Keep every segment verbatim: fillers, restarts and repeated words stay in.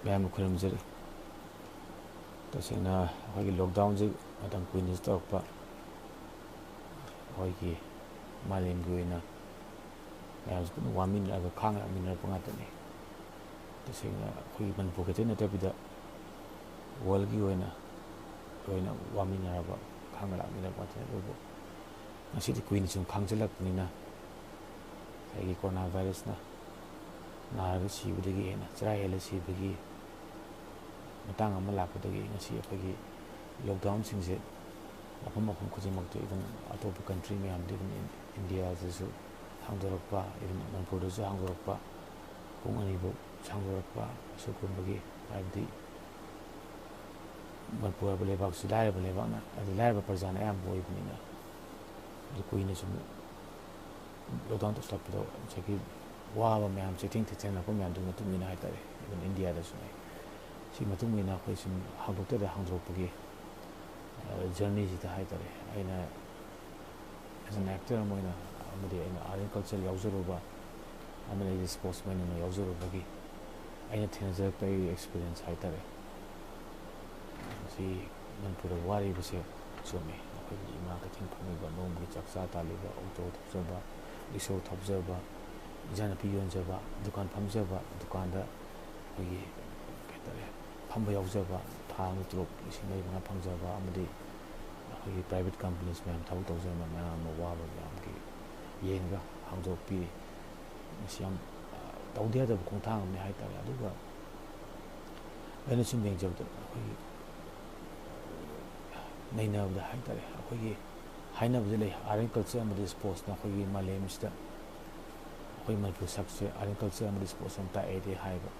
ꯃꯌꯥꯝꯕꯨ ꯈꯨꯔꯨꯝꯖꯔꯤ꯫ ꯇꯁꯦꯡꯅ ꯑꯩꯈꯣꯏꯒꯤ ꯂꯣꯛꯗꯥꯎꯟꯁꯦ ꯃꯇꯝ ꯀꯨꯏꯅꯁꯨ ꯇꯧꯔꯛꯄ, ꯑꯩꯈꯣꯏꯒꯤ ꯃꯥꯂꯦꯝꯒꯤ ꯑꯣꯏꯅ ꯃꯌꯥꯝꯁꯦ ꯄꯨꯟꯅ ꯋꯥꯃꯤꯟꯅꯔꯒ ꯈꯥꯡ ꯂꯥꯛꯃꯤꯟꯅꯔꯛꯄ ꯉꯥꯛꯇꯅꯤ꯫ ꯇꯁꯦꯡꯅ ꯑꯩꯈꯣꯏꯒꯤ ꯃꯅꯤꯄꯨꯔ ꯈꯛꯇ ꯅꯠꯇꯕꯤꯗ ꯋꯥꯔꯜꯒꯤ ꯑꯣꯏꯅ ꯂꯣꯏꯅ ꯋꯥꯃꯤꯟꯅꯔꯕ, ꯈꯥꯡ ꯂꯥꯛꯃꯤꯟꯅꯔꯛꯄ ꯉꯥꯛꯇꯅꯤ꯫ ꯑꯗꯨꯕꯨ ꯉꯁꯤꯗꯤ ꯀꯨꯏꯅ ꯁꯨꯝ ꯈꯥꯡꯖꯤꯜꯂꯛꯄꯅꯤꯅ, ꯉꯁꯥꯏꯒꯤ ꯀꯣꯔꯣꯅꯥ ꯚꯥꯏꯔꯁꯅ ꯅꯥꯔꯒ ꯁꯤꯕꯗꯒꯤ ꯍꯦꯟꯅ, ꯆꯔꯥ ꯍꯦꯜꯂ ꯁꯤꯕꯒꯤ ꯃꯇꯥꯡ ꯑꯃ ꯂꯥꯛꯄꯗꯒꯤ ꯉꯁꯤ ꯑꯩꯈꯣꯏꯒꯤ ꯂꯣꯛꯗꯥꯎꯟꯁꯤꯡꯁꯦ ꯃꯐꯝ ꯃꯐꯝ ꯈꯨꯗꯤꯡꯃꯛꯇ, even ꯑꯇꯣꯞꯄ ꯀꯟꯇ꯭ꯔꯤ ꯃꯌꯥꯝꯗ, even ꯏꯟꯗꯤꯌꯥꯗꯁꯨ ꯍꯥꯡꯗꯣꯔꯛꯄ, even ꯃꯅꯤꯄꯨꯔꯗꯁꯨ ꯍꯥꯡꯗꯣꯔꯛꯄ, ꯄꯨꯡ ꯑꯅꯤꯐꯥꯎ ꯍꯥꯡꯗꯣꯔꯛꯄ, ꯑꯁꯤꯒꯨꯝꯕꯒꯤ, ꯍꯥꯏꯕꯗꯤ ꯃꯅꯤꯄꯨꯔ ꯍꯥꯏꯕ ꯂꯩꯕꯥꯛꯁꯤ ꯂꯥꯏꯔꯕ ꯂꯩꯕꯥꯛꯅ, ꯍꯥꯏꯗꯤ ꯂꯥꯏꯔꯕ ꯄ꯭ꯔꯖꯥꯅ ꯑꯌꯥꯝꯕ ꯑꯣꯏꯕꯅꯤꯅ, ꯑꯗꯨ ꯀꯨꯏꯅ ꯁꯨꯝ ꯂꯣꯛꯗꯥꯎꯟ ꯇꯧꯁꯤꯜꯂꯛꯄꯗꯣ ꯉꯁꯥꯏꯒꯤ ꯋꯥꯕ ꯃꯌꯥꯝ, ꯆꯩꯊꯦꯡ ꯊꯦꯡꯅꯔꯛꯄ ꯃꯌꯥꯝꯗꯨꯒꯤ ꯃꯇꯨꯡ ꯏꯟꯅ ꯍꯥꯏꯇꯥꯔꯦ, even ꯏꯟꯗꯤꯌꯥꯗꯁꯨ ꯉꯥꯏ꯫ ꯁꯤ ꯃꯇꯨꯡ ꯏꯟꯅ ꯑꯩꯈꯣꯏ ꯁꯨꯝ ꯍꯥꯡꯗꯣꯛꯇꯗ ꯍꯥꯡꯗꯣꯔꯛꯄꯒꯤ ꯖꯔꯅꯤꯁꯤꯗ ꯍꯥꯏꯇꯥꯔꯦ, ꯑꯩꯅ as an actor ꯑꯃ ꯑꯣꯏꯅ, ꯑꯃꯗꯤ ꯑꯩꯅ art and culture ꯌꯥꯎꯖꯔꯨꯕ, ꯑꯃꯗꯤ ꯑꯩꯁꯦ sportsman ꯑꯃ ꯌꯥꯎꯖꯔꯨꯕꯒꯤ ꯑꯩꯅ ꯊꯦꯡꯅꯖꯔꯛꯄ ꯑꯩꯒꯤ experience ꯍꯥꯏꯇꯥꯔꯦ꯫ ꯃꯁꯤ ꯃꯅꯤꯄꯨꯔꯗ ꯋꯥꯔꯤꯕꯁꯦ ꯆꯨꯝꯃꯤ꯫ ꯑꯩꯈꯣꯏꯒꯤ ꯏꯃꯥ ꯀꯩꯊꯦꯜ ꯐꯝꯃꯤꯕ, ꯅꯣꯡꯃꯒꯤ ꯆꯥꯛ ꯆꯥ ꯇꯥꯜꯂꯤꯕ, ꯑꯣꯇꯣ ꯊꯧꯖꯕ, ꯔꯤꯛꯁꯣ ꯊꯧꯖꯕ, ꯏꯟꯖꯥꯡ ꯅꯥꯄꯤ ꯌꯣꯟꯖꯕ, ꯗꯨꯀꯥꯟ ꯐꯝꯖꯕ, ꯗꯨꯀꯥꯟꯗ ꯑꯩꯈꯣꯏꯒꯤ ꯀꯩ ꯍꯥꯏꯇꯥꯔꯦ, ꯐꯝꯕ ꯌꯥꯎꯖꯕ, ꯊꯥ ꯑꯃꯒꯤ ꯇꯣꯂꯣꯞ ꯂꯤꯁꯤꯡ ꯃꯔꯤ ꯃꯉꯥ ꯐꯪꯖꯕ, ꯑꯃꯗꯤ ꯑꯩꯈꯣꯏꯒꯤ private companies ꯃꯌꯥꯝ ꯊꯕꯛ ꯇꯧꯖꯕ ꯃꯌꯥꯝ ꯑꯃ ꯋꯥꯕ ꯃꯌꯥꯝꯒꯤ ꯌꯦꯡꯉꯒ ꯍꯥꯡꯗꯣꯛꯄꯤꯔꯤ꯫ ꯃꯁꯤ ꯌꯥꯝ, ꯑ, ꯇꯧꯗ ꯌꯥꯗꯕ ꯈꯣꯡꯊꯥꯡ ꯑꯃꯅꯤ ꯍꯥꯏꯇꯥꯔꯦ꯫ ꯑꯗꯨꯒ ꯑꯩꯅ ꯁꯨꯝ ꯌꯦꯡꯖꯕꯗ ꯑꯩꯈꯣꯏꯒꯤ ꯅꯩꯅꯕꯗ ꯍꯥꯏꯇꯥꯔꯦ, ꯑꯩꯈꯣꯏꯒꯤ ꯍꯥꯏꯅꯕꯗ ꯂꯩ, art and culture ꯑꯃꯗꯤ sportsꯅ ꯑꯩꯈꯣꯏꯒꯤ ꯃꯥꯂꯦꯝꯁꯤꯗ ꯑꯩꯈꯣꯏ ꯃꯅꯤꯄꯨꯔ ꯁꯛꯁꯦ art and culture ꯑꯃꯗꯤ sports ꯌꯥꯝ ꯇꯥꯛꯑꯦꯗꯤ ꯍꯥꯏꯕ꯫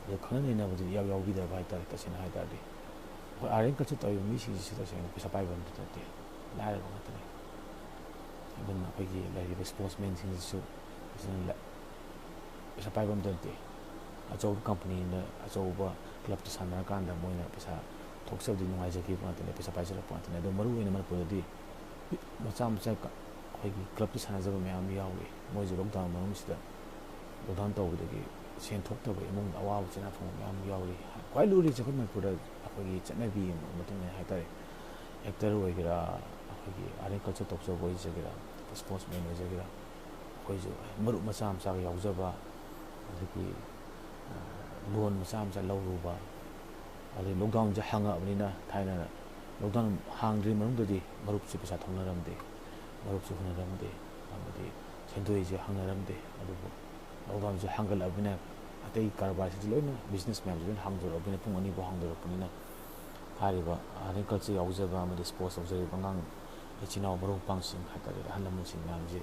ꯑꯗꯣ ꯈꯪꯅ ꯅꯩꯅꯕꯗꯤ ꯏꯌꯥꯎ ꯌꯥꯎꯕꯤꯗꯕ ꯍꯥꯏꯇꯥꯔꯦ꯫ ꯇꯁꯦꯡꯅ ꯍꯥꯏ ꯇꯥꯔꯗꯤ ꯑꯩꯈꯣꯏ art and culture ꯇꯧꯔꯤꯕ ꯃꯤꯁꯤꯡꯁꯤꯁꯨ ꯇꯁꯦꯡꯅ ꯄꯩꯁꯥ ꯄꯥꯏꯕ ꯑꯝꯇ ꯅꯠꯇꯦ, ꯂꯥꯏꯔꯕ ꯉꯥꯛꯇꯅꯤ꯫ Even ꯑꯩꯈꯣꯏꯒꯤ ꯂꯩꯔꯤꯕ sportsmanꯁꯤꯡꯁꯤꯁꯨ ꯐꯖꯅ ꯂ-, ꯄꯩꯁꯥ ꯄꯥꯏꯕ ꯑꯝꯇ ꯅꯠꯇꯦ꯫ ꯑꯆꯧꯕ companyꯅ ꯑꯆꯧꯕ clubꯇ ꯁꯥꯟꯅꯔꯀꯥꯟꯗ ꯃꯣꯏꯅ ꯄꯩꯁꯥ ꯊꯣꯛꯆꯕꯗꯤ ꯅꯨꯡꯉꯥꯏꯖꯈꯤꯕ ꯉꯥꯛꯇꯅꯦ, ꯄꯩꯁꯥ ꯄꯥꯏꯖꯔꯛꯄ ꯉꯥꯛꯇꯅꯦ꯫ ꯑꯗꯣ ꯃꯔꯨ ꯑꯣꯏꯅ ꯃꯅꯤꯄꯨꯔꯗꯗꯤ ꯃꯆꯥ ꯃꯆꯥ ꯀ-, ꯑꯩꯈꯣꯏꯒꯤ clubꯇ ꯁꯥꯟꯅꯖꯕ ꯃꯌꯥꯝ ꯑꯃ ꯌꯥꯎꯔꯤ꯫ ꯃꯣꯏꯁꯨ lockdown ꯃꯅꯨꯡꯁꯤꯗ lockdown ꯇꯧꯕꯗꯒꯤ ꯁꯦꯟ ꯊꯣꯛꯇꯕ ꯏꯃꯨꯡꯗ ꯑꯋꯥꯕ ꯆꯩꯅꯥ ꯊꯣꯡꯕ ꯃꯌꯥꯝ ꯌꯥꯎꯔꯤ꯫ ꯈ꯭ꯋꯥꯏ ꯂꯨꯔꯤꯁꯦ ꯑꯩꯈꯣꯏ ꯃꯅꯤꯄꯨꯔꯗ ꯑꯩꯈꯣꯏꯒꯤ ꯆꯠꯅꯕꯤ ꯑꯃ ꯃꯇꯨꯡ ꯏꯟꯅ ꯍꯥꯏꯇꯥꯔꯦ, ꯑꯦꯛꯇꯔ ꯑꯣꯏꯒꯦꯔꯥ, ꯑꯩꯈꯣꯏꯒꯤ ꯑꯥꯔꯠ ꯑꯦꯟ ꯀꯜꯆꯔ ꯇꯧꯖꯕ ꯑꯣꯏꯖꯒꯦꯔꯥ, ꯏꯁꯄꯣꯔꯠꯁ ꯃꯦꯟ ꯑꯣꯏꯖꯒꯦꯔꯥ, ꯑꯩꯈꯣꯏꯁꯨ ꯃꯔꯨꯞ ꯃꯆꯥ ꯃꯆꯥꯒ ꯌꯥꯎꯖꯕ, ꯑꯗꯒꯤ ꯂꯣꯟ ꯃꯆꯥ ꯃꯆꯥ ꯂꯧꯔꯨꯕ, ꯑꯗꯩ ꯂꯣꯛꯗꯥꯎꯟꯁꯦ ꯍꯥꯡꯉꯛꯑꯕꯅꯤꯅ, ꯊꯥꯏꯅ ꯂꯣꯛꯗꯥꯎꯟ ꯍꯥꯡꯗ꯭ꯔꯤ ꯃꯅꯨꯡꯗꯗꯤ ꯃꯔꯨꯞꯁꯦ ꯄꯩꯁꯥ ꯊꯣꯛꯅꯔꯝꯗꯦ, ꯃꯔꯨꯞꯁꯨ ꯍꯨꯟꯅꯔꯝꯗꯦ, ꯑꯃꯗꯤ ꯁꯦꯟꯗꯣꯏꯁꯦ ꯍꯪꯅꯔꯝꯗꯦ꯫ ꯑꯗꯨꯕꯨ ꯂꯣꯛꯗꯥꯎꯟꯁꯦ ꯍꯥꯡꯒꯠꯂꯛꯑꯕꯅꯤꯅ ꯑꯇꯩ ꯀꯔꯕꯥꯔꯁꯤꯗꯤ ꯂꯣꯏꯅ, ꯕꯤꯖꯤꯅꯦꯁ ꯃꯌꯥꯝꯁꯤ ꯂꯣꯏꯅ ꯍꯥꯡꯗꯣꯔꯛꯑꯕꯅꯤꯅ, ꯄꯨꯡ ꯑꯅꯤꯐꯥꯎ ꯍꯥꯡꯗꯣꯔꯛꯄꯅꯤꯅ, ꯍꯥꯏꯔꯤꯕ ꯑꯥꯔꯠ ꯑꯦꯟ ꯀꯜꯆꯔ ꯌꯥꯎꯖꯕ ꯑꯃꯗꯤ ꯏꯁꯄꯣꯔꯠꯁ ꯌꯥꯎꯖꯔꯤꯕ ꯑꯉꯥꯡ ꯏꯆꯤꯟ ꯏꯅꯥꯎ ꯃꯔꯨꯞ ꯃꯄꯥꯡꯁꯤꯡ ꯍꯥꯏꯇꯥꯔꯦ, ꯑꯍꯜ ꯂꯃꯟꯁꯤꯡ ꯃꯌꯥꯝꯁꯤ,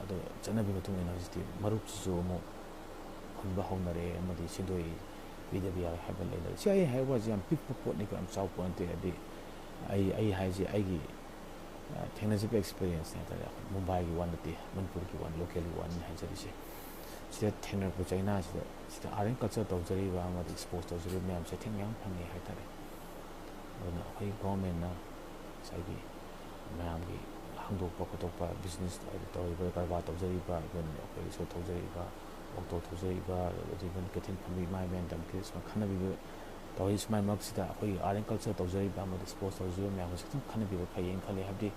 ꯑꯗꯣ ꯆꯠꯅꯕꯤ ꯃꯇꯨꯡ ꯏꯟꯅ ꯍꯧꯖꯤꯛꯇꯤ ꯃꯔꯨꯞꯁꯤꯁꯨ ꯑꯃꯨꯛ ꯍꯨꯟꯕ ꯍꯧꯅꯔꯦ, ꯑꯃꯗꯤ ꯁꯦꯟꯗꯣꯏ ꯄꯤꯗꯕ ꯌꯥꯔꯣꯏ ꯍꯥꯏꯕ ꯂꯩꯅꯔꯦ꯫ ꯁꯤ ꯑꯩ ꯍꯥꯏꯕ ꯋꯥꯁꯦ ꯌꯥꯝ ꯄꯤꯛꯄ ꯄꯣꯠꯅꯤꯀꯣ, ꯌꯥꯝ ꯆꯥꯎꯕ ꯄꯣꯠ ꯅꯠꯇꯦ꯫ ꯍꯥꯏꯗꯤ ꯑꯩ, ꯑꯩ ꯍꯥꯏꯁꯦ ꯑꯩꯒꯤ, ꯑ, ꯊꯦꯡꯅꯖꯕ ꯑꯦꯛꯁꯄꯤꯔꯤꯌꯦꯟꯁꯅꯦ ꯍꯥꯏꯇꯥꯔꯦ꯫ ꯑꯩꯈꯣꯏ ꯃꯨꯝꯕꯥꯏꯒꯤ ꯋꯥ ꯅꯠꯇꯦ, ꯃꯅꯤꯄꯨꯔꯒꯤ ꯋꯥꯅꯤ, ꯂꯣꯀꯦꯜꯒꯤ ꯋꯥꯅꯤ ꯍꯥꯏꯖꯔꯤꯁꯦ꯫ ꯁꯤꯗ ꯊꯦꯡꯅꯔꯛꯄ ꯆꯩꯅꯥꯁꯤꯗ, ꯁꯤꯗ ꯑꯥꯔꯠ ꯑꯦꯟ ꯀꯜꯆꯔ ꯇꯧꯖꯔꯤꯕ ꯑꯃꯗꯤ ꯏꯁꯄꯣꯔꯠꯁ ꯇꯧꯖꯔꯤꯕ ꯃꯌꯥꯝꯁꯦ ꯊꯦꯡ ꯃꯌꯥꯝ ꯐꯪꯉꯦ ꯍꯥꯏꯇꯥꯔꯦ꯫ ꯑꯗꯨꯅ ꯑꯩꯈꯣꯏ ꯒꯣꯔꯃꯦꯟꯅ ꯉꯁꯥꯏꯒꯤ ꯃꯌꯥꯝꯒꯤ ꯍꯥꯡꯗꯣꯛꯄ ꯈꯣꯠꯇꯣꯛꯄ, ꯕꯤꯖꯤꯅꯦꯁ ꯇꯧꯔꯤꯕ, ꯀꯔꯕꯥꯔ ꯇꯧꯖꯔꯤꯕ, ꯏꯚꯟ ꯑꯩꯈꯣꯏ ꯔꯤꯛꯁꯣ ꯊꯧꯖꯔꯤꯕ, ꯑꯣꯛꯇꯣ ꯊꯧꯖꯔꯤꯕ, ꯑꯗꯒꯤ ꯏꯚꯟ ꯀꯩꯊꯦꯜ ꯐꯝꯕꯤ ꯏꯃꯥ ꯏꯕꯦꯟ ꯇꯝꯈꯤ ꯁꯨꯃꯥꯏꯅ ꯈꯟꯅꯕꯤꯕ ꯇꯧꯔꯤ꯫ ꯁꯨꯃꯥꯏ ꯃꯔꯛꯁꯤꯗ ꯑꯩꯈꯣꯏꯒꯤ ꯑꯥꯔꯠ ꯑꯦꯟ ꯀꯜꯆꯔ ꯇꯧꯖꯔꯤꯕ ꯑꯃꯗꯤ ꯏꯁꯄꯣꯔꯠꯁ ꯇꯧꯖꯔꯤꯕ ꯃꯌꯥꯝꯒꯁꯦ ꯈꯤꯇꯪ ꯈꯟꯅꯕꯤꯕ ꯐꯩꯌꯦꯅ ꯈꯜꯂꯤ꯫ ꯍꯥꯏꯕꯗꯤ,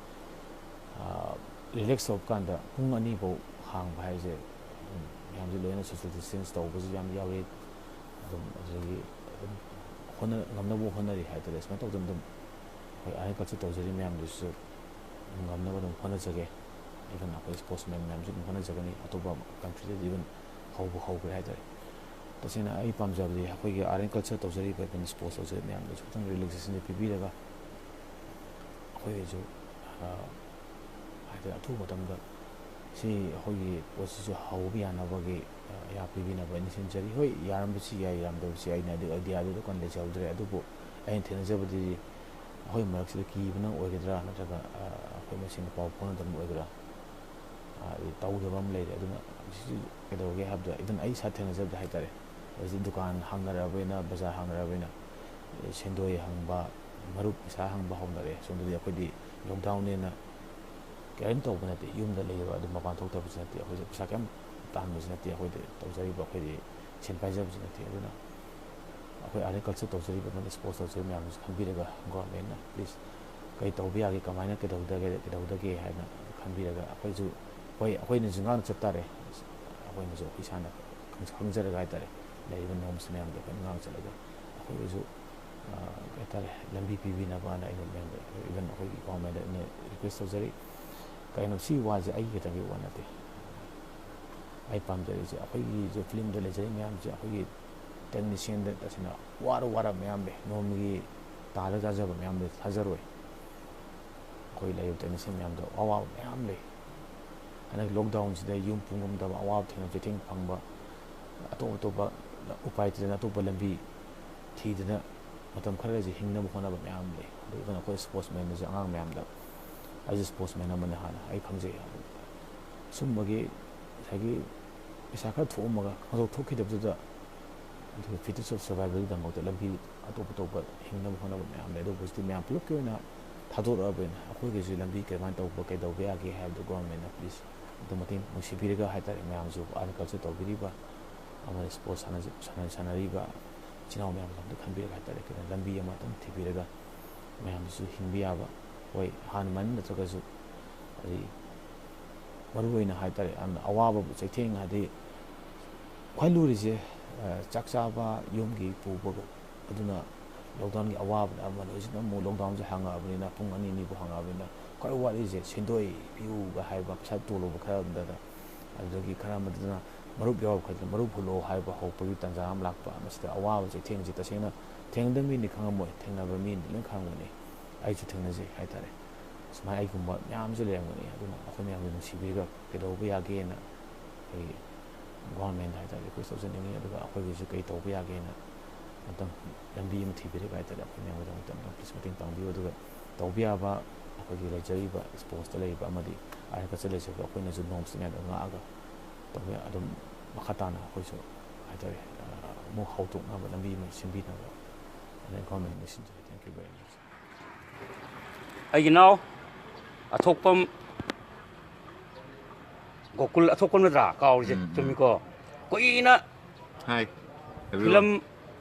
ꯔꯤꯂꯦꯛꯁ ꯇꯧꯕ ꯀꯥꯟꯗ ꯄꯨꯡ ꯑꯅꯤꯐꯥꯎ ꯍꯥꯡꯕ ꯍꯥꯏꯁꯦ, ꯑꯗꯨꯝ ꯃꯌꯥꯝꯁꯦ ꯂꯣꯏꯅ ꯁꯣꯁꯤꯌꯦꯜ ꯗꯤꯁꯇꯦꯟꯁ ꯇꯧꯕꯁꯨ ꯌꯥꯝ ꯌꯥꯎꯔꯤ꯫ ꯑꯗꯨꯝ ꯑꯗꯒꯤ ꯑꯗꯨꯝ ꯍꯣꯠꯅ-, ꯉꯝꯅꯕ ꯍꯣꯠꯅꯔꯤ ꯍꯥꯏꯇꯥꯔꯦ꯫ ꯁꯨꯃꯥꯏꯅ ꯇꯧꯗꯅ ꯑꯗꯨꯝ ꯑꯩꯈꯣꯏ ꯑꯥꯔꯠ ꯑꯦꯟ ꯀꯜꯆꯔ ꯇꯧꯖꯔꯤ ꯃꯌꯥꯝꯗꯨꯁꯨ ꯉꯝꯅꯕ ꯑꯗꯨꯝ ꯍꯣꯠꯅꯖꯒꯦ꯫ ꯏꯚꯟ ꯑꯩꯈꯣꯏ ꯏꯁꯄꯣꯔꯠꯁ ꯃꯦꯟ ꯃꯌꯥꯝꯁꯨ ꯑꯗꯨꯝ ꯍꯣꯠꯅꯖꯒꯅꯤ꯫ ꯑꯇꯣꯞꯄ ꯀꯟꯇ꯭ꯔꯤꯗꯗꯤ ꯏꯚꯟ ꯍꯧꯕ ꯍꯧꯈ꯭ꯔꯦ ꯍꯥꯏꯇꯥꯔꯦ꯫ ꯇꯁꯦꯡꯅ ꯑꯩ ꯄꯥꯝꯖꯕꯗꯤ ꯑꯩꯈꯣꯏꯒꯤ ꯑꯥꯔꯠ ꯑꯦꯟ ꯀꯜꯆꯔ ꯇꯧꯖꯔꯤꯕ, ꯏꯚꯟ ꯏꯁꯄꯣꯔꯠꯁ ꯇꯧꯖꯔꯤꯕ ꯃꯌꯥꯝꯗꯁꯨ ꯈꯤꯇꯪ ꯔꯤꯂꯦꯛꯁꯦꯁꯟꯁꯦ ꯄꯤꯕꯤꯔꯒ, ꯑꯩꯈꯣꯏꯒꯤꯁꯨ, ꯑ, ꯍꯥꯏꯗꯤ ꯑꯊꯨꯕ ꯃꯇꯝꯗ ꯁꯤ ꯑꯩꯈꯣꯏꯒꯤ ꯄꯣꯠꯁꯤꯁꯨ ꯍꯧꯕ ꯌꯥꯅꯕꯒꯤ, ꯑ, ꯑꯌꯥ ꯄꯤꯕꯤꯅꯕ ꯑꯩꯅ ꯁꯤꯟꯖꯔꯤ꯫ ꯍꯣꯏ, ꯌꯥꯔꯝꯕꯁꯨ ꯌꯥꯏ, ꯌꯥꯔꯝꯗꯕꯁꯨ ꯌꯥꯏ, ꯑꯩꯅ ꯑꯗꯨ ꯑꯥꯏꯗꯤꯌꯥꯗꯨꯗ ꯀꯟꯅ ꯂꯩꯖꯍꯧꯗ꯭ꯔꯦ꯫ ꯑꯗꯨꯕꯨ ꯑꯩꯅ ꯊꯦꯡꯅꯖꯕꯗꯗꯤ ꯑꯩꯈꯣꯏ ꯃꯔꯛꯁꯤꯗ ꯀꯤꯕꯅ ꯑꯣꯏꯒꯗ꯭ꯔꯥ, ꯅꯠꯇ꯭ꯔꯒ, ꯑ, ꯑꯩꯈꯣꯏ ꯃꯁꯦꯟꯗ ꯄꯥꯎ ꯐꯥꯎꯅꯗꯕꯅ ꯑꯣꯏꯒꯗ꯭ꯔꯥ, ꯑ, ꯇꯧꯗꯕ ꯑꯃ ꯂꯩꯔꯦ꯫ ꯑꯗꯨꯅ ꯁꯤ ꯀꯩꯗꯧꯔꯒꯦ ꯍꯥꯏꯕꯗ, ꯏꯚꯟ ꯑꯩ ꯏꯁꯥ ꯊꯦꯡꯅꯖꯕꯗ ꯍꯥꯏꯇꯥꯔꯦ, ꯍꯧꯖꯤꯛ ꯗꯨꯀꯥꯟ ꯍꯥꯡꯅꯔꯛꯑꯕꯅꯤꯅ, ꯕꯖꯥꯔ ꯍꯥꯡꯅꯔꯛꯑꯕꯅꯤꯅ, ꯁꯦꯟꯗꯣꯏ ꯍꯪꯕ, ꯃꯔꯨꯞ ꯄꯩꯁꯥ ꯍꯪꯕ ꯍꯧꯅꯔꯦ꯫ ꯁꯣꯝꯗꯗꯤ ꯑꯩꯈꯣꯏꯗꯤ ꯂꯣꯛꯗꯥꯎꯟꯅꯦꯅ ꯀꯔꯤꯝ ꯇꯧꯕ ꯅꯠꯇꯦ, ꯌꯨꯝꯗ ꯂꯩꯌꯦꯕ, ꯑꯗꯨꯝ ꯃꯄꯥꯟ ꯊꯣꯛꯇꯕꯁꯨ ꯅꯠꯇꯦ꯫ ꯑꯩꯈꯣꯏꯁꯨ ꯄꯩꯁꯥ ꯀꯌꯥꯝ ꯇꯥꯍꯟꯕꯁꯨ ꯅꯠꯇꯦ꯫ ꯑꯩꯈꯣꯏꯗꯤ ꯇꯧꯖꯔꯤꯕ, ꯑꯩꯈꯣꯏꯗꯤ ꯁꯦꯟ ꯄꯥꯏꯖꯕꯁꯨ ꯅꯠꯇꯦ꯫ ꯑꯗꯨꯅ ꯑꯩꯈꯣꯏ ꯑꯥꯔꯠ ꯑꯦꯟ ꯀꯜꯆꯔ ꯇꯧꯖꯔꯤꯕ ꯑꯃꯗꯤ ꯁ꯭ꯄꯣꯔꯠꯁ ꯇꯧꯖꯔꯤꯕ ꯃꯌꯥꯝꯁꯤ ꯈꯟꯕꯤꯔꯒ ꯒꯣꯔꯃꯦꯟꯅ ꯄ꯭ꯂꯤꯁ ꯀꯩ ꯇꯧꯕ ꯌꯥꯒꯦ, ꯀꯃꯥꯏꯅ ꯀꯩꯗꯧꯗꯒꯦ ꯀꯩꯗꯧꯗꯒꯦ ꯍꯥꯏꯅ ꯈꯟꯕꯤꯔꯒ ꯑꯩꯈꯣꯏꯁꯨ, ꯍꯣꯏ, ꯑꯩꯈꯣꯏꯅꯁꯨ ꯉꯥꯡꯅ ꯆꯠ ꯇꯥꯔꯦ꯫ ꯑꯩꯈꯣꯏꯅꯁꯨ ꯏꯁꯥꯅ ꯈꯪꯖꯔꯒ ꯍꯥꯏ ꯇꯥꯔꯦ, ꯂꯩꯔꯤꯕ ꯅꯣꯔꯝꯁ ꯃꯌꯥꯝꯗꯣ ꯑꯩꯈꯣꯏꯅ ꯉꯥꯡꯅ ꯆꯠꯂꯒ ꯑꯩꯈꯣꯏꯒꯤꯁꯨ ꯀꯩ ꯍꯥꯏꯇꯥꯔꯦ, ꯂꯝꯕꯤ ꯄꯤꯕꯤꯅꯕꯅ ꯑꯩꯅ ꯃꯌꯥꯝꯗ, ꯏꯚꯟ ꯑꯩꯈꯣꯏꯒꯤ ꯒꯣꯔꯃꯦꯟꯗ ꯑꯩꯅ ꯔꯤꯀ꯭ꯋꯦꯁ ꯇꯧꯖꯔꯤ꯫ ꯀꯩꯅꯣ, ꯁꯤ ꯋꯥꯁꯦ ꯑꯩꯒꯤ ꯈꯛꯇꯪꯒꯤ ꯋꯥ ꯅꯠꯇꯦ꯫ ꯑꯩ ꯄꯥꯝꯖꯔꯤꯁꯦ, ꯑꯩꯈꯣꯏꯒꯤꯁꯨ ꯐꯤꯂꯝꯗ ꯂꯩꯖꯔꯤ ꯃꯌꯥꯝꯁꯦ, ꯑꯩꯈꯣꯏꯒꯤ ꯇꯦꯛꯅꯤꯁꯤꯌꯟꯗ ꯇꯁꯦꯡꯅ ꯋꯥꯔ ꯋꯥꯔ ꯃꯌꯥꯝ ꯂꯩ꯫ ꯅꯣꯡꯃꯒꯤ ꯇꯥꯜꯂ ꯆꯥꯖꯕ ꯃꯌꯥꯝ ꯂꯩ, ꯊꯥꯖꯔꯣꯏ꯫ ꯑꯩꯈꯣꯏ ꯂꯩꯔꯤꯕ ꯇꯦꯛꯅꯤꯁꯤꯌꯟ ꯃꯌꯥꯝꯗꯣ ꯑꯋꯥꯕ ꯃꯌꯥꯝ ꯂꯩ꯫ ꯍꯟꯗꯛ ꯂꯣꯛꯗꯥꯎꯟꯁꯤꯗ ꯌꯨꯝ ꯄꯨ ꯉꯝꯗꯕ, ꯑꯋꯥꯕ ꯊꯦꯡꯅꯕ, ꯆꯩꯊꯦꯡ ꯐꯪꯕ, ꯑꯇꯣꯞ ꯑꯇꯣꯞꯄ ꯎꯄꯥꯏ ꯂꯩꯇꯗꯅ ꯑꯇꯣꯞꯄ ꯂꯝꯕꯤ ꯊꯤꯗꯅ ꯃꯇꯝ ꯈꯔꯁꯤ ꯍꯤꯡꯅꯕ ꯍꯣꯠꯅꯕ ꯃꯌꯥꯝ ꯂꯩ꯫ ꯑꯗꯨ ꯏꯚꯟ ꯑꯩꯈꯣꯏ ꯁ꯭ꯄꯣꯔꯠꯁꯃꯦꯟꯗꯁꯨ ꯑꯉꯥꯡ ꯃꯌꯥꯝꯗ, ꯑꯩꯁꯨ ꯁ꯭ꯄꯣꯔꯠꯁꯃꯦꯟ ꯑꯃꯅꯤ ꯍꯥꯟꯅ ꯑꯩ ꯈꯪꯖꯩ꯫ ꯑꯗꯨ ꯁꯨꯝꯕꯒꯤ ꯉꯁꯥꯏꯒꯤ ꯄꯩꯁꯥ ꯈꯔ ꯊꯣꯛꯑꯝꯃꯒ ꯈꯪꯗꯣꯛ ꯊꯣꯛꯈꯤꯗꯕꯗꯨꯗ, ꯑꯗꯨꯒ ꯐꯤꯇꯦꯁ ꯑꯣꯐ ꯁꯔꯚꯥꯏꯕꯜꯒꯤꯗꯃꯛꯇ ꯂꯝꯕꯤ ꯑꯇꯣꯞ ꯑꯇꯣꯞꯄ ꯍꯤꯡꯅꯕ ꯍꯣꯠꯅꯕ ꯃꯌꯥꯝ ꯂꯩ꯫ ꯑꯗꯨꯕꯨ ꯍꯧꯖꯤꯛꯇꯤ ꯃꯌꯥꯝ ꯄꯨꯂꯞꯀꯤ ꯑꯣꯏꯅ ꯊꯥꯗꯣꯔꯛꯑꯕꯅꯤꯅ ꯑꯩꯈꯣꯏꯒꯤꯁꯨ ꯂꯝꯕꯤ ꯀꯃꯥꯏꯅ ꯇꯧꯕ, ꯀꯩꯗꯧꯕ ꯌꯥꯒꯦ ꯍꯥꯏꯕꯗꯨ ꯒꯣꯔꯃꯦꯟꯅ ꯄ꯭ꯂꯤꯁ ꯑꯗꯨ ꯃꯇꯦꯡ ꯅꯨꯡꯁꯤꯕꯤꯔꯒ ꯍꯥꯏ ꯇꯥꯔꯦ, ꯃꯌꯥꯝꯁꯨ ꯑꯥꯔꯠ ꯀꯜꯆꯔ ꯇꯧꯕꯤꯔꯤꯕ ꯑꯃꯗꯤ ꯁ꯭ꯄꯣꯔꯠꯁ ꯁꯥꯟꯅꯖ-, ꯁꯥꯟꯅ-, ꯁꯥꯟꯅꯔꯤꯕ ꯏꯆꯤꯟ ꯏꯅꯥꯎ ꯃꯌꯥꯝꯗꯣ ꯑꯝꯇ ꯈꯟꯕꯤꯔꯒ ꯍꯥꯏ ꯇꯥꯔꯦ, ꯀꯩꯅꯣ, ꯂꯝꯕꯤ ꯑꯃ ꯑꯗꯨꯝ ꯊꯤꯕꯤꯔꯒ ꯃꯌꯥꯝꯁꯤꯁꯨ ꯍꯤꯡꯕ ꯌꯥꯕ, ꯍꯣꯏ, ꯍꯥꯟꯅ ꯃꯥꯟꯅ ꯅꯠꯇ꯭ꯔꯒꯁꯨ, ꯍꯥꯏꯗꯤ, ꯃꯔꯨ ꯑꯣꯏꯅ ꯍꯥꯏ ꯇꯥꯔꯦ, ꯌꯥꯝꯅ ꯑꯋꯥꯕꯕꯨ ꯆꯩꯊꯦꯡ, ꯍꯥꯏꯗꯤ, ꯈ꯭ꯋꯥꯏ ꯂꯨꯔꯤꯁꯦ, ꯑ, ꯆꯥꯛ ꯆꯥꯕ, ꯌꯨꯝꯒꯤ ꯄꯨꯕꯒ, ꯑꯗꯨꯅ ꯂꯣꯛꯗꯥꯎꯟꯒꯤ ꯑꯋꯥꯕꯅ ꯑꯃꯅꯤ꯫ ꯍꯧꯖꯤꯛꯅ ꯑꯃꯨꯛ ꯂꯣꯛꯗꯥꯎꯟꯁꯦ ꯍꯥꯡꯉꯛꯑꯕꯅꯤꯅ, ꯄꯨꯡ ꯑꯅꯤ ꯑꯅꯤꯕꯨ ꯍꯥꯡꯉꯛꯑꯕꯅꯤꯅ, ꯈ꯭ꯋꯥꯏ ꯋꯥꯠꯂꯤꯁꯦ ꯁꯦꯟꯗꯣꯏ ꯄꯤꯌꯨꯒ ꯍꯥꯏꯕ, ꯄꯩꯁꯥ ꯇꯣꯜꯂꯨꯕ ꯈꯔ ꯑꯃꯗꯅ, ꯑꯗꯨꯗꯒꯤ ꯈꯔ ꯑꯃꯗꯅ ꯃꯔꯨꯞ ꯌꯥꯎꯔꯛꯄ ꯈꯔꯗꯅ ꯃꯔꯨꯞ ꯍꯨꯜꯂꯛꯑꯣ ꯍꯥꯏꯕ ꯍꯧꯔꯛꯄꯒꯤ ꯇꯥꯟꯖꯥ ꯑꯃ ꯂꯥꯛꯄ꯫ ꯃꯁꯤꯗ ꯑꯋꯥꯕ ꯆꯩꯊꯦꯡꯁꯦ ꯇꯁꯦꯡꯅ ꯊꯦꯡꯅꯗꯕ ꯃꯤꯅꯤ ꯈꯪꯉꯝꯃꯣꯏ, ꯊꯦꯡꯅꯕ ꯃꯤꯅꯗꯤ ꯂꯣꯏ ꯈꯪꯉꯝꯒꯅꯤ꯫ ꯑꯩꯁꯨ ꯊꯦꯡꯅꯖꯩ ꯍꯥꯏ ꯇꯥꯔꯦ꯫ ꯁꯨꯃꯥꯏꯅ ꯑꯩꯒꯨꯝꯕ ꯃꯌꯥꯝꯁꯨ ꯂꯩꯔꯝꯒꯅꯤ꯫ ꯑꯗꯨꯅ ꯑꯩꯈꯣꯏ ꯃꯌꯥꯝꯁꯦ ꯅꯨꯡꯁꯤꯕꯤꯔꯒ ꯀꯩꯗꯧꯕ ꯌꯥꯒꯦꯅ ꯑꯩ ꯒꯣꯔꯃꯦꯟꯗ ꯍꯥꯏ ꯇꯥꯔꯦ ꯔꯤꯀ꯭ꯋꯦꯁ ꯇꯧꯖꯅꯤꯡꯉꯤ꯫ ꯑꯗꯨꯒ ꯑꯩꯈꯣꯏꯒꯤꯁꯨ ꯀꯩ ꯇꯧꯕ ꯌꯥꯒꯦꯅ ꯑꯝꯇꯪ ꯂꯝꯕꯤ ꯑꯃ ꯊꯤꯕꯤꯔꯒ ꯍꯥꯏ ꯇꯥꯔꯦ, ꯑꯩꯈꯣꯏ ꯃꯌꯥꯝꯒꯤꯗꯃꯛꯇ ꯑꯝꯇꯪ ꯄ꯭ꯂꯤꯁ ꯃꯇꯦꯡ ꯄꯥꯡꯕꯤꯌꯨ꯫ ꯑꯗꯨꯒ ꯇꯧꯕ ꯌꯥꯕ ꯑꯩꯈꯣꯏꯒꯤ ꯂꯩꯖꯔꯤꯕ ꯁ꯭ꯄꯣꯔꯠꯁꯇ ꯂꯩꯔꯤꯕ ꯑꯃꯗꯤ ꯑꯥꯔꯠ ꯀꯜꯆꯔ ꯂꯩꯖꯔꯤꯕ ꯑꯩꯈꯣꯏꯅꯁꯨ ꯅꯣꯔꯝꯁ ꯃꯌꯥꯝꯗꯣ ꯉꯥꯛꯑꯒ ꯇꯧꯕ ꯌꯥ-, ꯑꯗꯨꯝ ꯃꯈꯥ ꯇꯥꯅ ꯑꯩꯈꯣꯏꯁꯨ ꯍꯥꯏ ꯇꯥꯔꯦ, ꯑ, ꯑꯃꯨꯛ ꯍꯧꯗꯣꯛꯅꯕ ꯂꯝꯕꯤ ꯑꯃ ꯁꯤꯟꯕꯤꯅꯕ ꯑꯩꯅ ꯒꯣꯔꯃꯦꯟꯗ ꯁꯤꯟꯖꯔꯤ꯫ Thank you very much꯫ ꯑꯩꯒꯤ ꯏꯅꯥꯎ ꯑꯊꯣꯛꯄꯝ ꯒꯣꯀꯨꯜ ꯑꯊꯣꯛꯄ ꯅꯠꯇ꯭ꯔꯥ? ꯀꯥꯎꯔꯤꯁꯦ꯫ ꯎꯝ, ꯎꯝ꯫ ꯆꯨꯝꯃꯤꯀꯣ? ꯀꯨꯏꯅ ꯍꯥꯏ꯫ ꯐꯤꯂꯝ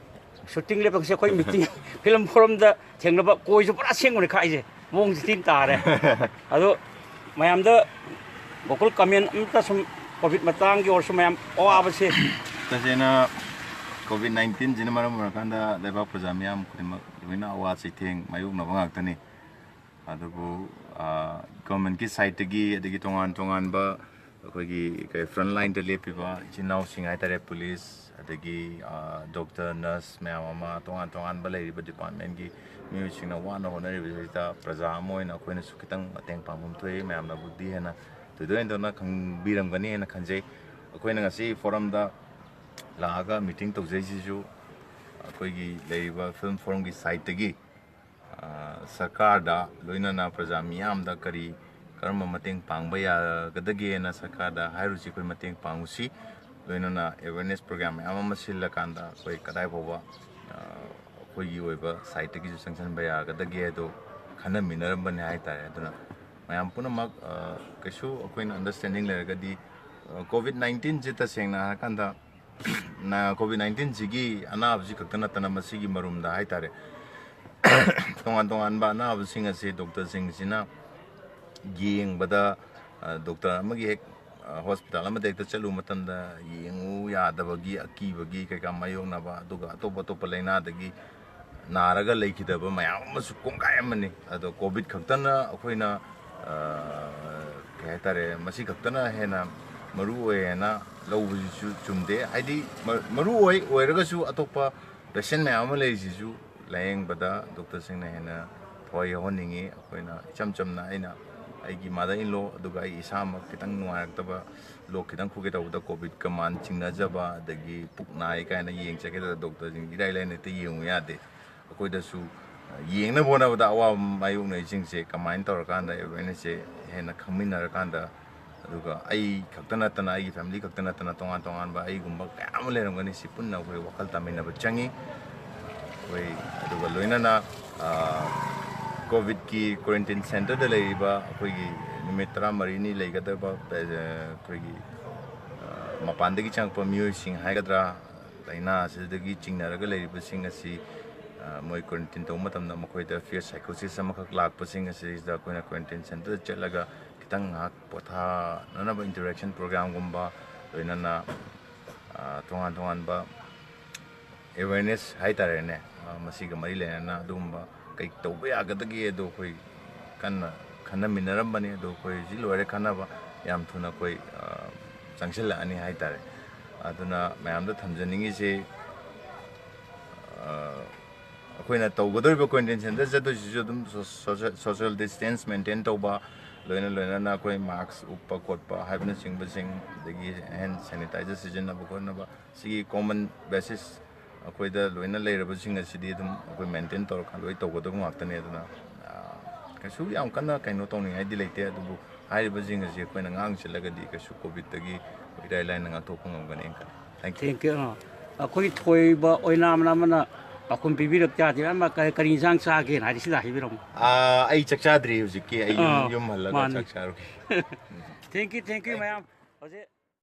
ꯁꯨꯇꯤꯡ ꯂꯦꯞꯄꯁꯦ ꯑꯩꯈꯣꯏ ꯃꯤꯇꯤꯡ, ꯐꯤꯂꯝ ꯐꯣꯔꯝꯗ ꯊꯦꯡꯅꯕ ꯀꯣꯏꯁꯨ ꯄꯨꯔꯥ ꯁꯦꯡꯕꯅꯦ ꯈꯥꯛꯏꯁꯦ꯫ ꯃꯑꯣꯡꯁꯦ ꯊꯤꯅ ꯇꯥꯔꯦ꯫ ꯑꯗꯣ ꯃꯌꯥꯝꯗ ꯒꯣꯀꯨꯜ ꯀꯃꯦꯟ ꯑꯝꯇ ꯁꯨꯝ ꯀꯣꯚꯤꯗ ꯃꯇꯥꯡꯒꯤ ꯑꯣꯏꯔꯁꯨ ꯃꯌꯥꯝ ꯑꯋꯥꯕꯁꯦ꯫ ꯇꯁꯦꯡꯅ ꯀꯣꯚꯤꯗ ꯅꯥꯏꯟꯇꯤꯟꯁꯤꯅ ꯃꯔꯝ ꯑꯣꯏꯔꯀꯥꯟꯗ ꯂꯩꯕꯥꯛ ꯄ꯭ꯔꯖꯥ ꯃꯤꯌꯥꯝ ꯈꯨꯗꯤꯡꯃꯛ ꯂꯣꯏꯅ ꯑꯋꯥ ꯆꯩꯊꯦꯡ ꯃꯥꯌꯣꯛꯅꯕ ꯉꯥꯛꯇꯅꯤ꯫ ꯑꯗꯨꯕꯨ ꯒꯚꯔꯟꯃꯦꯟꯠꯀꯤ ꯁꯥꯏꯠꯇꯒꯤ, ꯑꯗꯒꯤ ꯇꯣꯉꯥꯟ ꯇꯣꯉꯥꯟꯕ ꯑꯩꯈꯣꯏꯒꯤ ꯀꯩ ꯐ꯭ꯔꯟ ꯂꯥꯏꯟꯗ ꯂꯦꯞꯄꯤꯕ ꯏꯆꯤꯟ ꯏꯅꯥꯎꯁꯤꯡ ꯍꯥꯏꯇꯥꯔꯦ, ꯄꯨꯂꯤꯁ, ꯑꯗꯒꯤ ꯗꯣꯛꯇꯔ, ꯅꯔꯁ ꯃꯌꯥꯝ ꯑꯃ, ꯇꯣꯉꯥꯟ ꯇꯣꯉꯥꯟꯕ ꯂꯩꯔꯤꯕ ꯗꯤꯄꯥꯔꯠꯃꯦꯟꯒꯤ ꯃꯤꯑꯣꯏꯁꯤꯡꯅ ꯋꯥꯅ ꯍꯣꯠꯅꯔꯤꯕꯁꯤꯗ ꯄ꯭ꯔꯖꯥ ꯑꯃ ꯑꯣꯏꯅ ꯑꯩꯈꯣꯏꯅꯁꯨ ꯈꯤꯇꯪ ꯃꯇꯦꯡ ꯄꯥꯡꯐꯝ ꯊꯣꯛꯏ꯫ ꯃꯌꯥꯝꯅꯕꯨꯗꯤ ꯍꯦꯟꯅ ꯊꯣꯏꯗꯣꯛ ꯍꯦꯟꯗꯣꯛꯅ ꯈꯪꯕꯤꯔꯝꯒꯅꯤ ꯍꯥꯏꯅ ꯈꯟꯖꯩ꯫ ꯑꯩꯈꯣꯏꯅ ꯉꯁꯤ ꯐꯣꯔꯝꯗ ꯂꯥꯛꯑꯒ ꯃꯤꯇꯤꯡ ꯇꯧꯖꯩꯁꯤꯁꯨ ꯑꯩꯈꯣꯏꯒꯤ ꯂꯩꯔꯤꯕ ꯐꯤꯂꯝ ꯐꯣꯔꯝꯒꯤ ꯁꯥꯏꯠꯇꯒꯤ ꯁꯔꯀꯥꯔꯗ, ꯂꯣꯏꯅꯅ ꯄ꯭ꯔꯖꯥ ꯃꯤꯌꯥꯝꯗ ꯀꯔꯤ, ꯀꯔꯝꯕ ꯃꯇꯦꯡ ꯄꯥꯡꯕ ꯌꯥꯒꯗꯒꯦꯅ ꯁꯔꯀꯥꯔꯗ ꯍꯥꯏꯔꯨꯁꯤ, ꯑꯩꯈꯣꯏ ꯃꯇꯦꯡ ꯄꯥꯡꯉꯨꯁꯤ꯫ ꯂꯣꯏꯅꯅ ꯑꯦꯋꯦꯔꯅꯦꯁ ꯄ꯭ꯔꯣꯒ꯭ꯔꯥꯝ ꯃꯌꯥꯝ ꯑꯃ ꯁꯤꯜꯂꯀꯥꯟꯗ ꯑꯩꯈꯣꯏ ꯀꯗꯥꯏ ꯐꯥꯎꯕ ꯑꯩꯈꯣꯏꯒꯤ ꯑꯣꯏꯕ ꯁꯥꯏꯠꯇꯒꯤꯁꯨ ꯆꯪꯁꯤꯟꯕ ꯌꯥꯒꯗꯒꯦ ꯍꯥꯏꯗꯣ ꯈꯟꯅꯃꯤꯟꯅꯔꯝꯕꯅꯦ ꯍꯥꯏꯇꯥꯔꯦ꯫ ꯑꯗꯨꯅ ꯃꯌꯥꯝ ꯄꯨꯝꯅꯃꯛ ꯀꯩꯁꯨ ꯑꯩꯈꯣꯏꯅ ꯑꯟꯗꯔꯁ꯭ꯇꯦꯟꯗꯤꯡ ꯂꯩꯔꯒꯗꯤ, ꯀꯣꯚꯤꯗ ꯅꯥꯏꯟꯇꯤꯟꯁꯦ ꯇꯁꯦꯡꯅ ꯍꯥꯏꯔꯀꯥꯟꯗ ꯀꯣꯚꯤꯗ ꯅꯥꯏꯟꯇꯤꯟꯁꯤꯒꯤ ꯑꯅꯥꯕꯁꯤ ꯈꯛꯇ ꯅꯠꯇꯅ ꯃꯁꯤꯒꯤ ꯃꯔꯨꯝꯗ ꯍꯥꯏꯇꯥꯔꯦ, ꯇꯣꯉꯥꯟ ꯇꯣꯉꯥꯟꯕ ꯑꯅꯥꯕꯁꯤꯡ ꯑꯁꯤ ꯗꯣꯛꯇꯔꯁꯤꯡꯁꯤꯅ ꯌꯦꯡꯕꯗ, ꯗꯣꯛꯇꯔ ꯑꯃꯒꯤ ꯍꯦꯛ ꯍꯣꯁꯄꯤꯇꯥꯜ ꯑꯃꯗ ꯍꯦꯛꯇ ꯆꯠꯂꯨꯕ ꯃꯇꯝꯗ ꯌꯦꯡꯉꯨ ꯌꯥꯗꯕꯒꯤ, ꯑꯀꯤꯕꯒꯤ ꯀꯩꯀꯥ ꯃꯥꯌꯣꯛꯅꯕ, ꯑꯗꯨꯒ ꯑꯇꯣꯞ ꯑꯇꯣꯞꯄ ꯂꯥꯏꯅꯥꯗꯒꯤ ꯅꯥꯔꯒ ꯂꯩꯈꯤꯗꯕ ꯃꯌꯥꯝ ꯑꯃꯁꯨ ꯀꯣꯡꯒꯥꯏ ꯑꯃꯅꯤ꯫ ꯑꯗꯣ ꯀꯣꯚꯤꯗ ꯈꯛꯇꯅ ꯑꯩꯈꯣꯏꯅ ꯀꯩ ꯍꯥꯏꯇꯥꯔꯦ, ꯃꯁꯤ ꯈꯛꯇꯅ ꯍꯦꯟꯅ ꯃꯔꯨ ꯑꯣꯏ ꯍꯥꯏꯅ ꯂꯧꯕꯁꯤꯁꯨ ꯆꯨꯝꯗꯦ꯫ ꯍꯥꯏꯗꯤ ꯃꯔꯨ ꯑꯣꯏ ꯑꯣꯏꯔꯒꯁꯨ ꯑꯇꯣꯞꯄ ꯄꯦꯁꯦꯟ ꯃꯌꯥꯝ ꯑꯃ ꯂꯩꯔꯤꯁꯤꯁꯨ ꯂꯥꯏꯌꯦꯡꯕꯗ ꯗꯣꯛꯇꯔꯁꯤꯡꯅ ꯍꯦꯟꯅ ꯊꯋꯥꯏ ꯌꯥꯎꯍꯟꯅꯤꯡꯉꯤ꯫ ꯑꯩꯈꯣꯏꯅ ꯏꯆꯝ ꯆꯝꯅ ꯑꯩꯅ ꯑꯩꯒꯤ ꯃꯥꯗꯔ ꯏꯟ ꯂꯣ ꯑꯗꯨꯒ ꯑꯩ ꯏꯁꯥꯃꯛ ꯈꯤꯇꯪ ꯅꯨꯡꯉꯥꯏꯔꯛꯇꯕ, ꯂꯣꯛ ꯈꯤꯇꯪ ꯈꯨꯒꯦ ꯇꯧꯕꯗ ꯀꯣꯚꯤꯗꯀ ꯃꯥꯟ ꯆꯤꯡꯅꯖꯕ, ꯑꯗꯒꯤ ꯄꯨꯛ ꯅꯥꯏ ꯀꯥꯏꯅ ꯌꯦꯡ ꯆꯠꯀꯦ ꯇꯧꯕꯗ ꯗꯣꯛꯇꯔꯁꯤꯡ ꯏꯔꯥꯏ ꯂꯥꯏꯅ ꯍꯦꯛꯇ ꯌꯦꯡꯉꯨ ꯌꯥꯗꯦ꯫ ꯑꯩꯈꯣꯏꯗꯁꯨ ꯌꯦꯡꯅꯕ ꯍꯣꯠꯅꯕꯗ ꯑꯋꯥꯕ ꯃꯥꯌꯣꯛꯅꯔꯤꯁꯤꯡꯁꯦ ꯀꯃꯥꯏꯅ ꯇꯧꯔꯀꯥꯟꯗ ꯑꯦꯋꯦꯔꯅꯦꯁꯁꯦ ꯍꯦꯟꯅ ꯈꯪꯃꯤꯟꯅꯔꯀꯥꯟꯗ, ꯑꯗꯨꯒ ꯑꯩ ꯈꯛꯇ ꯅꯠꯇꯅ, ꯑꯩꯒꯤ ꯐꯦꯃꯤꯂꯤ ꯈꯛꯇ ꯅꯠꯇꯅ ꯇꯣꯉꯥꯟ ꯇꯣꯉꯥꯟꯕ ꯑꯩꯒꯨꯝꯕ ꯀꯌꯥ ꯑꯃ ꯂꯩꯔꯝꯒꯅꯤ꯫ ꯁꯤ ꯄꯨꯟꯅ ꯑꯩꯈꯣꯏ ꯋꯥꯈꯜ ꯇꯥꯃꯤꯟꯅꯕ ꯆꯪꯉꯤ꯫ ꯑꯩꯈꯣꯏ ꯑꯗꯨꯒ ꯂꯣꯏꯅꯅ ꯀꯣꯚꯤꯗꯀꯤ ꯀ꯭ꯋꯥꯔꯦꯟꯇꯤꯟ ꯁꯦꯟꯇꯔꯗ ꯂꯩꯔꯤꯕ ꯑꯩꯈꯣꯏꯒꯤ ꯅꯨꯃꯤꯠ ꯇꯔꯥꯃꯔꯤꯅꯤ ꯂꯩꯒꯗꯕ, ꯑꯩꯈꯣꯏꯒꯤ, ꯑ, ꯃꯄꯥꯟꯗꯒꯤ ꯆꯪꯉꯛꯄ ꯃꯤꯑꯣꯏꯁꯤꯡ ꯍꯥꯏꯒꯗ꯭ꯔꯥ, ꯂꯥꯏꯅꯥ ꯑꯁꯤꯗꯒꯤ ꯆꯤꯡꯅꯔꯒ ꯂꯩꯔꯤꯕꯁꯤꯡ ꯑꯁꯤ, ꯑ, ꯃꯣꯏ quarantine ꯇꯧꯕ ꯃꯇꯝꯗ ꯃꯈꯣꯏꯗ fear psychosis ꯑꯃꯈꯛ ꯂꯥꯛꯄꯁꯤꯡ ꯑꯁꯤꯗ ꯑꯩꯈꯣꯏꯅ quarantine centerꯗ ꯆꯠꯂꯒ ꯈꯤꯇꯪ ꯉꯥꯏꯍꯥꯛ ꯄꯣꯊꯥꯅꯅꯕ interaction programꯒꯨꯝꯕ, ꯂꯣꯏꯅꯅ, ꯑ, ꯇꯣꯉꯥꯟ ꯇꯣꯉꯥꯟꯕ awareness ꯍꯥꯏꯇꯥꯔꯦꯅꯦ, ꯑ, ꯃꯁꯤꯒ ꯃꯔꯤ ꯂꯩꯅꯅ ꯑꯗꯨꯒꯨꯝꯕ ꯀꯩ ꯇꯧꯕ ꯌꯥꯒꯗꯒꯦ ꯑꯗꯣ ꯑꯩꯈꯣꯏ ꯀꯟꯅ ꯈꯟꯅꯃꯤꯟꯅꯔꯝꯕꯅꯤ꯫ ꯑꯗꯣ ꯑꯩꯈꯣꯏ ꯍꯧꯖꯤꯛ ꯂꯣꯏꯔꯦ ꯈꯟꯅꯕ, ꯌꯥꯝ ꯊꯨꯅ ꯑꯩꯈꯣꯏ, ꯑ, ꯆꯪꯁꯤꯜꯂꯛꯑꯅꯤ ꯍꯥꯏꯇꯥꯔꯦ꯫ ꯑꯗꯨꯅ ꯃꯌꯥꯝꯗ ꯊꯝꯖꯅꯤꯡꯉꯤꯁꯤ, ꯑ, ꯑꯩꯈꯣꯏꯅ ꯇꯧꯒꯗꯧꯔꯤꯕ quarantine centre ꯆꯠꯇꯣꯏꯁꯤꯁꯨ ꯑꯗꯨꯝ ꯁꯣ-, social, social distance maintain ꯇꯧꯕ, ꯂꯣꯏꯅ ꯂꯣꯏꯅꯅ ꯑꯩꯈꯣꯏ mask ꯎꯞꯄ ꯈꯣꯠꯄ ꯍꯥꯏꯕꯅꯆꯤꯡꯕꯁꯤꯡ, ꯑꯗꯒꯤ hand sanitizer ꯁꯤꯖꯤꯟꯅꯕ ꯈꯣꯠꯅꯕ, ꯁꯤꯒꯤ common basis ꯑꯩꯈꯣꯏꯗ ꯂꯣꯏꯅ ꯂꯩꯔꯕꯁꯤꯡ ꯑꯁꯤꯗꯤ ꯑꯗꯨꯝ ꯑꯩꯈꯣꯏ maintain ꯇꯧꯔꯀꯥꯟꯗ ꯂꯣꯏ ꯇꯧꯒꯗꯕ ꯉꯥꯛꯇꯅꯤ꯫ ꯑꯗꯨꯅ, ꯑ, ꯀꯩꯁꯨ ꯌꯥꯝ ꯀꯟꯅ ꯀꯩꯅꯣ ꯇꯧꯅꯤꯡꯉꯥꯏꯗꯤ ꯂꯩꯇꯦ, ꯑꯗꯨꯕꯨ ꯍꯥꯏꯔꯤꯕꯁꯤꯡ ꯑꯁꯤ ꯑꯩꯈꯣꯏꯅ ꯉꯥꯛ ꯁꯦꯜꯂꯒꯗꯤ ꯀꯩꯁꯨ COVIDꯇꯒꯤ ꯏꯔꯥꯏ ꯂꯥꯏꯅ ꯉꯥꯛꯊꯣꯛꯄ ꯉꯝꯒꯅꯤ ꯈꯜꯂꯤ꯫ Thank you꯫ Thank you꯫ ꯑ, ꯑꯩꯈꯣꯏꯒꯤ ꯊꯣꯏꯕ ꯑꯣꯏꯅꯥꯝꯅ ꯑꯃꯅ ꯄꯥꯎꯈꯨꯝ ꯄꯤꯕꯤꯔꯛꯇꯦ ꯍꯥꯏꯗꯤ, ꯑꯃ ꯀꯔꯤ, ꯀꯔꯤ ꯏꯟꯁꯥꯡ ꯆꯥꯒꯦꯅ ꯍꯥꯏꯗꯤ ꯁꯤꯗ ꯍꯥꯏꯕꯤꯔꯝꯃꯣ꯫ ꯑꯥ, ꯑꯩ ꯆꯥꯛ ꯆꯥꯗ꯭ꯔꯤ ꯍꯧꯖꯤꯛꯀꯤ, ꯑꯩ ꯌꯨꯝ, ꯑꯥ, ꯌꯨꯝ ꯍꯜꯂꯒ ꯃꯥꯅꯤ꯫ ꯆꯥꯛ ꯆꯥꯔꯨꯒꯦ꯫ Thank you, thank you ꯃꯌꯥꯝ꯫ ꯍꯧꯖꯤꯛ